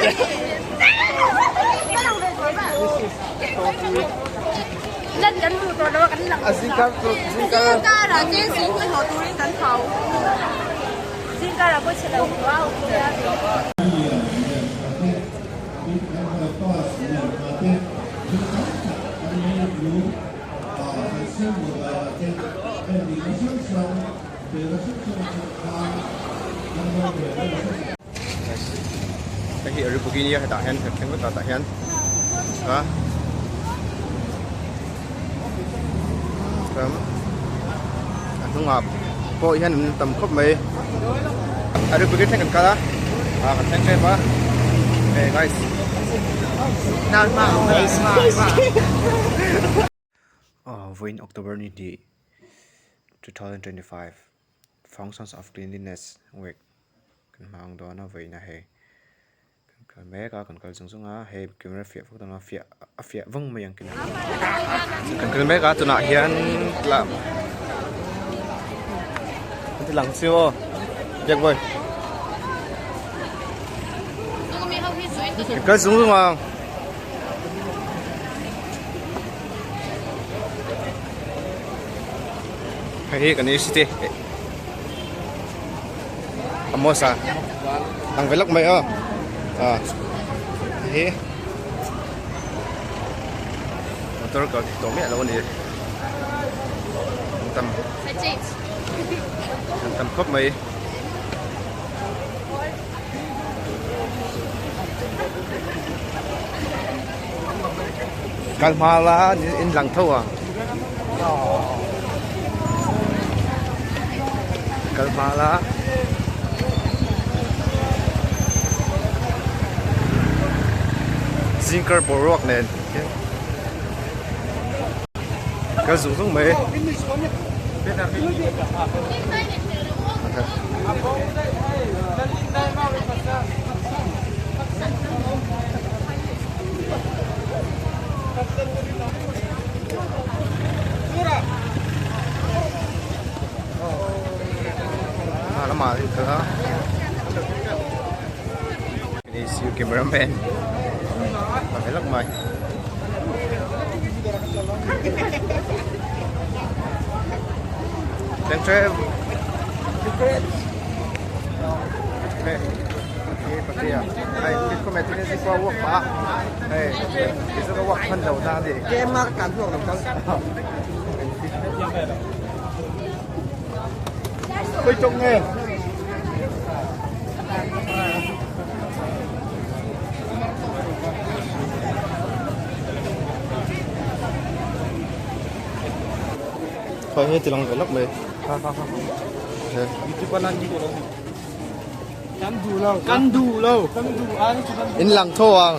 Hei hi Aripugini a hetah hian kan thleng vek a tah hian a chuan a hnungah pawh hian an tam khawp mai Aripugini thleng kan kal a ah kan thleng tep a hey guys Vawiin October ni hnih 2025 Functions of Cleanliness Week kan hmang dawn a vawiin a hei kan kal mek a kan kal zung zung a hei camera fiah vak dawn a fiah a fiah vang mai ang kan kal mek a tunah hian tla an ti lang chiu aw biak bawi kan kal zung zung ang. Hei hi kan city Amos a ang ve lawk mai aw a hei hi motor kal tawh miah lo a ni an tam an tam khawp mai. Kal hma la in lang tho ang kal hma la zingkar boruak nen kal zung zung mai. Lamah hi kha cameraman a ve lak mai. Khawi nge ti lang ve lawk mai Kan duh lo in lang tho ang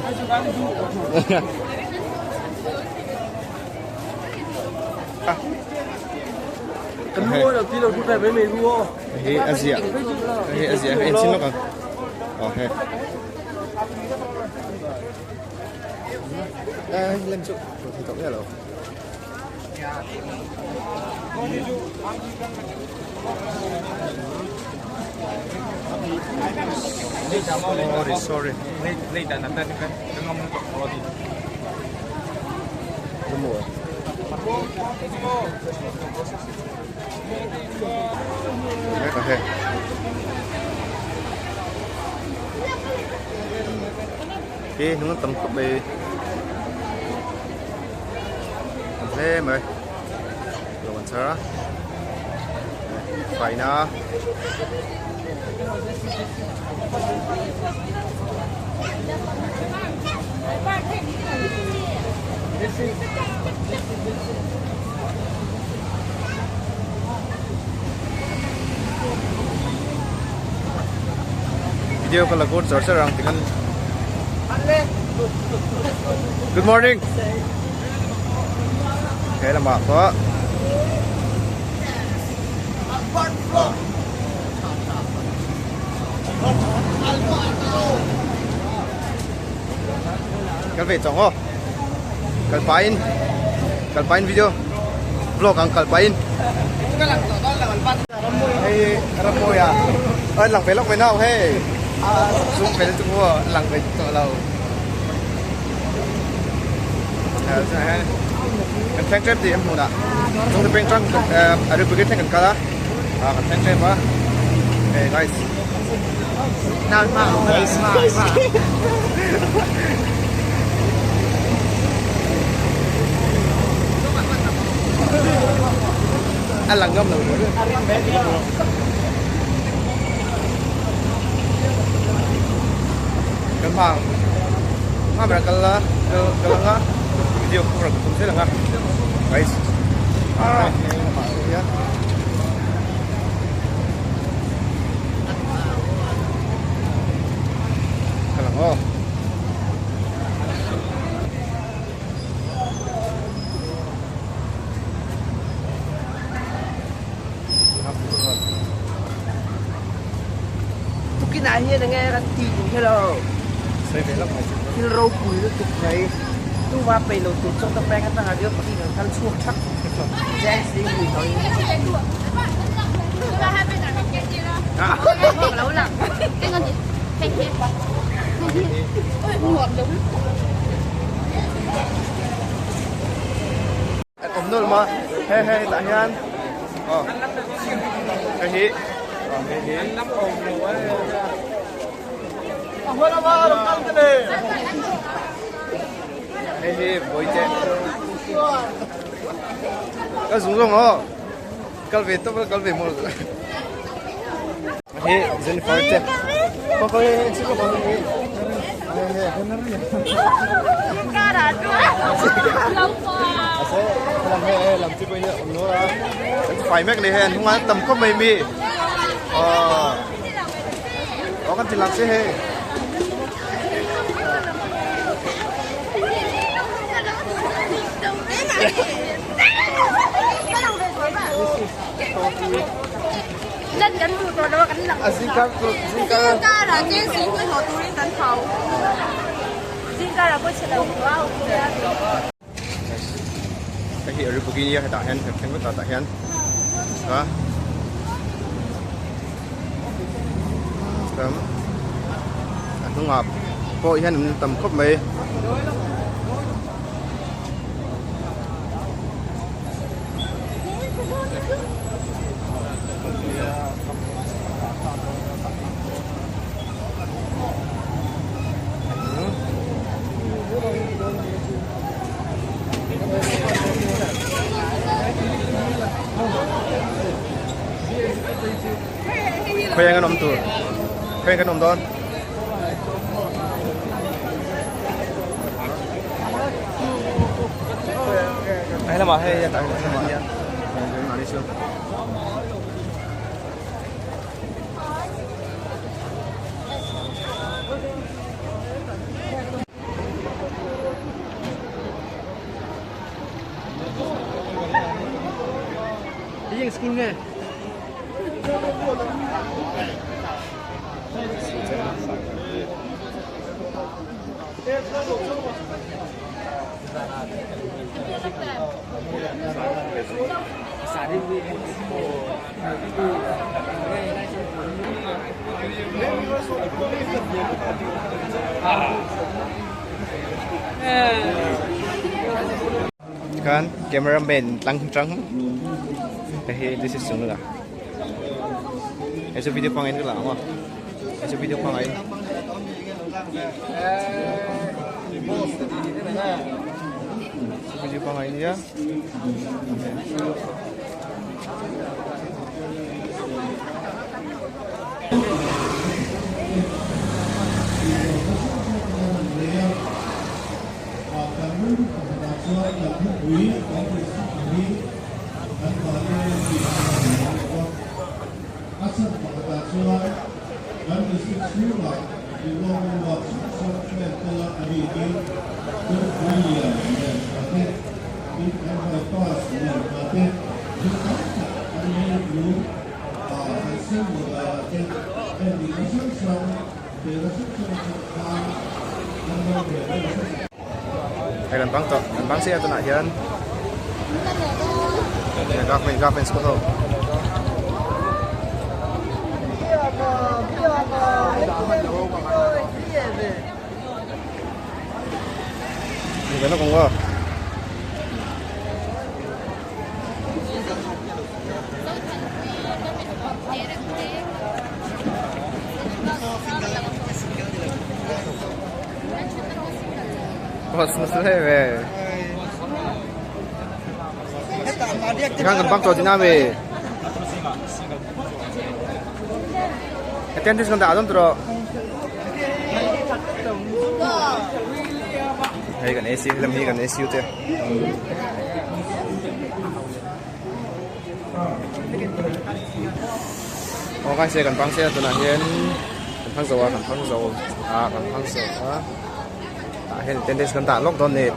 Kan lu lo ti lo thu ve mai lu o hei a ziah hei a ziah en chin lawk ang aw hei lem chu thei tawh miah lo. Sorry, sorry. Khi nó tầm khúc bì tầm hle mai lo an chhar a faina video ka la kur char char ang tikhan good morning he lamah pawh Kal ve chawng aw kal pahin kal pahin video vlog ang kal pahin hei rammawi a oi lang ve lawk ve nau hei. Zoom ve lutuk maw lang ve tawh lo. Tunah hian kan thleng tep tih a hmunah chung te peng tang a ri brigade thleng kan kal a kan thleng tep a hey guys guys a lang ngam lo kan hma hma ber kal la kal ang a video cover ka tum zel ang a guys ah kal ang aw. Tukinah hian enge kan tih duh kher lo. Thil ropui lutuk mai tuma peih lo tur chawk te peng atanga rio pahnih kan kal chhuak thak cheng sing lui tawh in. An awm nual ma hei hei hetah hian aw hei hi aw hei hi hei hi bawihte ka zung zawng aw kal ve tawp a kal ve maw hei Jennifer te khaw khaw hei hei chhip lawk ang hei hei hei hei hei lam chi pawh hi a awm nual a an fai mek ni hei an hnungah an tam khawp mai mi aw kan ti lang se hei. A zingkar zingkar Hei hi Aripugini nia hetah hian kan thleng vek a tah hian a tam a hnungah pawh hian an tam khawp mai. Khawi ang an awm tur khawi ang kan awm dawn. Hei lamah hei a tah hian Hei school nge? Tikhan cameraman tlang tang hei hi this is chunga hei chu video pangngai in ka la ang aw hei chu video pangngai in. Video pangngai nia. Hei kan bang tawh kan bang chiah tunah hian government government school ho. Ni ve lawk ang aw. Tikhan kan bang tawh tihna ami? Attendance kan dah dawn tawh rawh. Hei kan AC helam hi kan ACU te. Aw kai se kan bang se tunah hian kan phang zo a kan phang zo a kan phang zo a tah hian attendance kan dah lawk dawn ni.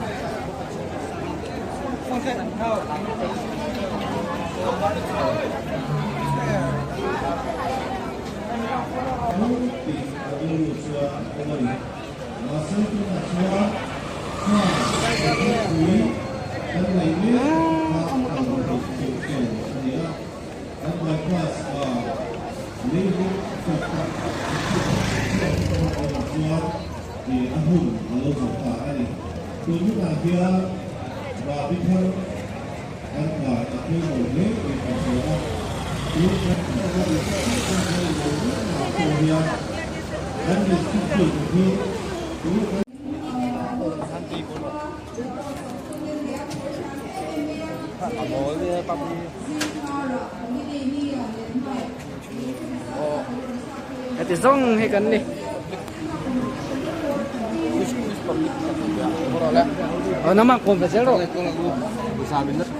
Heti zawng hi kan ni. Ờ nó mang cồn phải xéo rồi.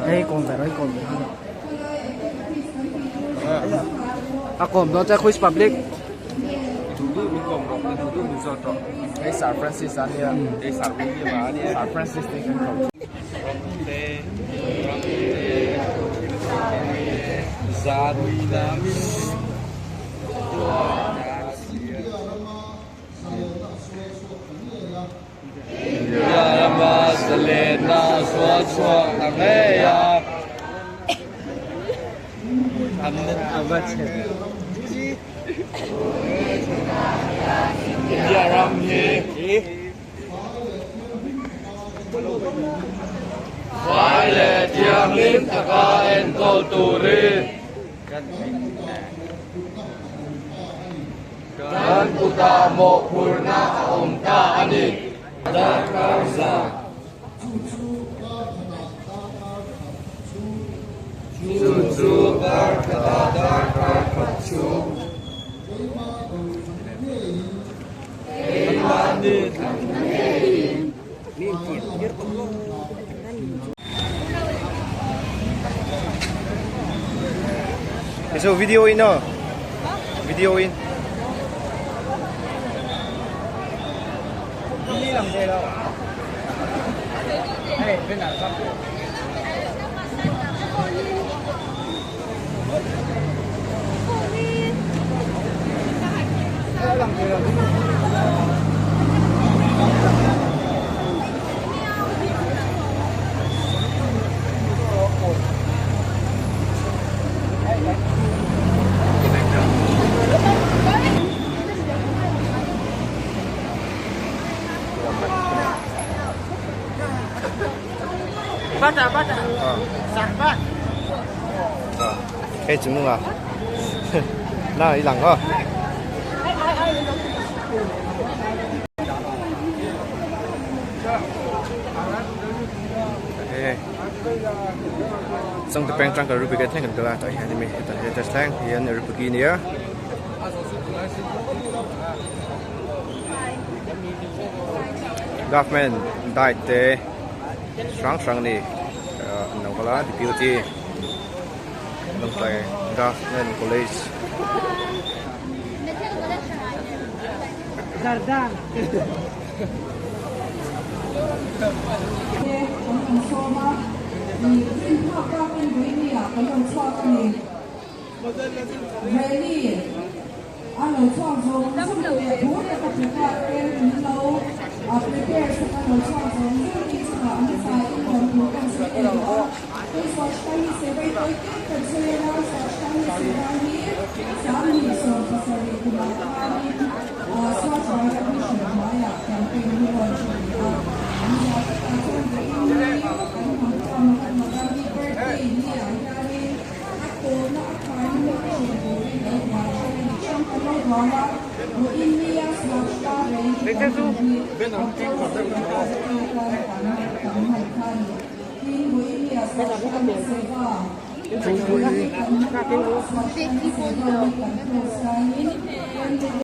Đây cồn phải rồi cồn. À cồn đó cho quiz public. Hei Sir Francis a nia, hei Sir William a nia, Sir Francis te kan ko. So video in no? Video in. Đi làm gì đâu. Hey, bên nào xong. Bata bata. Sạc Hei chung nunga. Na i lang ho. Hei. Song te peng tang ka rupi ka thleng kan kala ta hian mi heta heta thleng hian rupi nia. Government diet te hrang hrang ni an lo kal a deputy Lawngtlai Government College.